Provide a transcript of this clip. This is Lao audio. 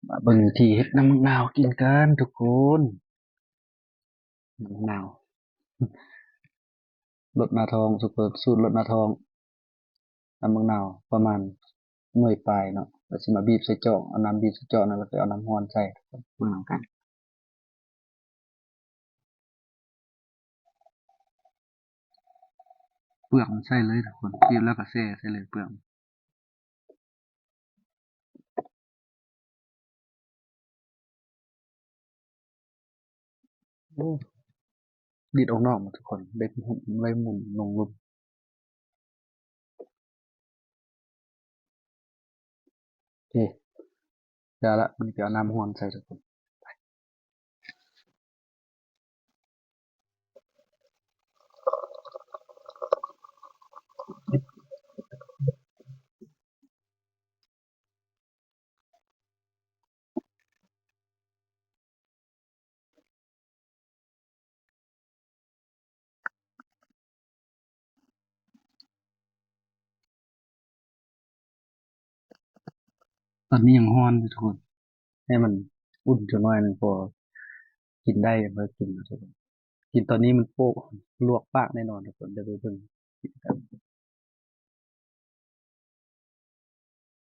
ມາເບິ່ງວິທີເຮັດນ້ຳໝາກນາວກິນກັນທຸກຄົນ. ນ້ຳໝາກນາວ ລົດໜ້າທ້ອງ ຊຸບເປີຊູດລົດໜ້າທ້ອງ. ນ້ຳໝາກນາວປະມານໜ່ວຍປາຍເນາະ ແລ້ວຊິມາບີບໃສ່ຈອກ ເອົານ້ຳບີບໃສ່ຈອກນັ້ນ ແລ້ວໄປເອົານ້ຳຮ້ອນໃສ່ ເບິ່ງນຳກັນ. ເປືອກມັນໃສ່ເລີຍທຸກຄົນ ບີບແລ້ວກໍແຊ່ໃສ່ເລີຍເປືອກ. ໂອ້ ດີດອອກນອກໝົດທຸກຄົນ ໄດ້ໝຸນ ໄດ້ໝຸນລົງລຸ່ມ. ໂອເຄ ໄດ້ລະ ມັນໄປເອົານ້ຳຮ້ອນໃສ່ທຸກຄົນ. ຕອນນີ້ຍັງຮ້ອນຢູ່ທຸກຄົນ ໃຫ້ມັນອຸ່ນຈັກໜ້ອຍໜຶ່ງ ພໍກິນໄດ້ ຄ່ອຍກິນເນາະທຸກຄົນ. ກິນຕອນນີ້ມັນໂປະ ລວກປາກແນ່ນອນທຸກຄົນ ດຽວໄປເບິ່ງກິນກັນ.